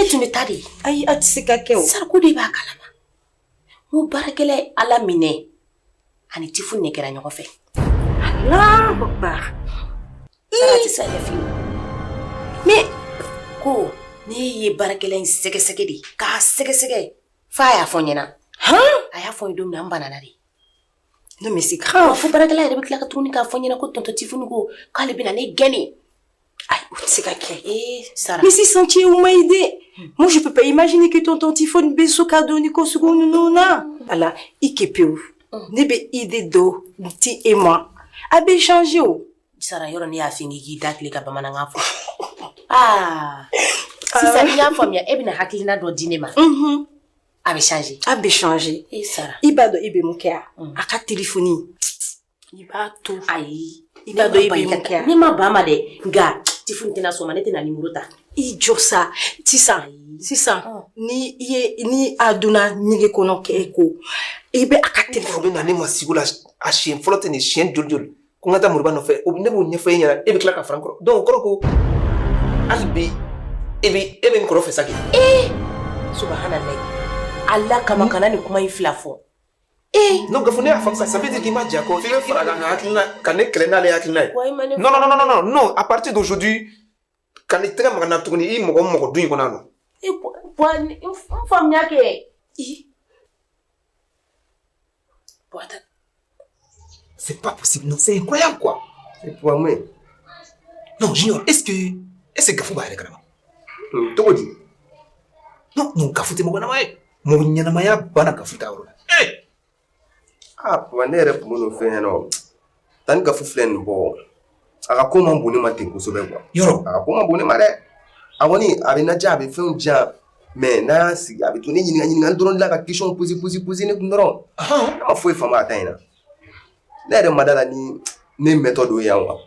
tun bɛ taa de. Ayi, a tɛ se ka kɛ o. Sarako de b'a kalama. N ko baarakɛla ye Ala minɛ ani Tifuni de kɛra ɲɔgɔn fɛ. Allahu akbar. Sara tɛ se ka kɛ fiyewu. Mais ko ne ye baarakɛla in sɛgɛsɛgɛ de k'a sɛgɛsɛgɛ f'a y'a fɔ n ɲɛna. Han? A y'a fɔ n ye don min na, n banana de. Non, mais c'est grave. Fo baarakɛla yɛrɛ bɛ tila ka tuguni k'a fɔ n ɲɛna ko tonton Tifuni ko k'ale bɛna ne gɛn de. Ayi, o tɛ se ka kɛ. Ee Sara. Mais sisan cɛ, o ma ɲi dɛ. Moi, je peux pas imaginer que tonton Tifone bɛ so ka don ni ko sugu ninnu na. Ala, i kɛ pewu. Ne bɛ idée dɔ di e ma. A bɛ changer o. Sara, yɔrɔ ne y'a f'i ye k'i da tile ka bamanankan fɔ. Aa, sisan ni y'a faamuya, e bɛna hakilina dɔ di ne ma. A bɛ changer. A bɛ changer. E Sara. I b'a dɔn i bɛ mun kɛ a? A ka téléphone. I b'a to. Ayi. I b'a dɔn i bɛ mun kɛ a? Ne ma ban ma dɛ, nka Tifuni tɛna sɔn ma, ne tɛna numéro ta. I jɔ sa, sisan sisan, ni i ye ni a donna ɲɛgɛn kɔnɔ k'e ko i bɛ a ka téléphone bɛ na ne ma sigo la, a siɲɛ fɔlɔ tɛ nin, siɲɛ joli joli ko n ka taa Moriba nɔfɛ, ne b'o ɲɛfɔ e ɲɛna, e bɛ tila ka fara n kɔrɔ. Donc o kɔrɔ ko hali bi e bɛ n kɔrɔ fɛ sa kɛ. Ee, subahanallahi, Ala kama, kana nin kuma in fila fɔ. Ee. Non, Gafu, ne y'a faamu sa, ça veut dire k'i ma jɛ a kɔ, f'i bɛ fara kan ka hakilina ka ne kɛlɛ n'ale hakilina ye. Non, non, non, non, non, non, à partir d'aujourd'hui, ka n'i tɛgɛ maga n na tuguni, i mɔgɔ o mɔgɔ du in kɔnɔ yan nɔ. E bɔn, n faamuya kɛ. I bɔn. C'est pas possible, non, c'est incroyable, quoi. C'est pour moi. Non, Junior, est-ce que Gafu b'a yɛrɛ kalama? Cogo di? Non, non, Gafu tɛ mɔgɔ ɲɛnama ye. Mɔgɔ ɲɛnamaya banna Gafu ta yɔrɔ la. Eh! Ah, papa, ne yɛrɛ tun b'o fɛn ɲɛna o. Tani Gafu filɛ nin bɔ. A ka ko man bon ne ma ten kosɛbɛ, quoi. Yɔrɔ. A ka ko man bon ne ma dɛ. A kɔni a bɛ na diya, a bɛ fɛnw di yan. Mais n'a y'a sigi, a bɛ to ne ɲininka ɲininkali dɔrɔn de la, ka question poser poser poser ne kun dɔrɔn. Ne ma foyi faamu a ta in na. Ne yɛrɛ ma da la ni ne mɛtɔ don yan, quoi.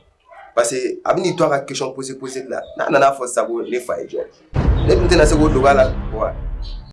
Parce que a bɛ n'i to a ka question poser poser la, n'a nana fɔ sisan ko ne fa ye jɔn ye, ne dun tɛna se k'o dogo a la, wa.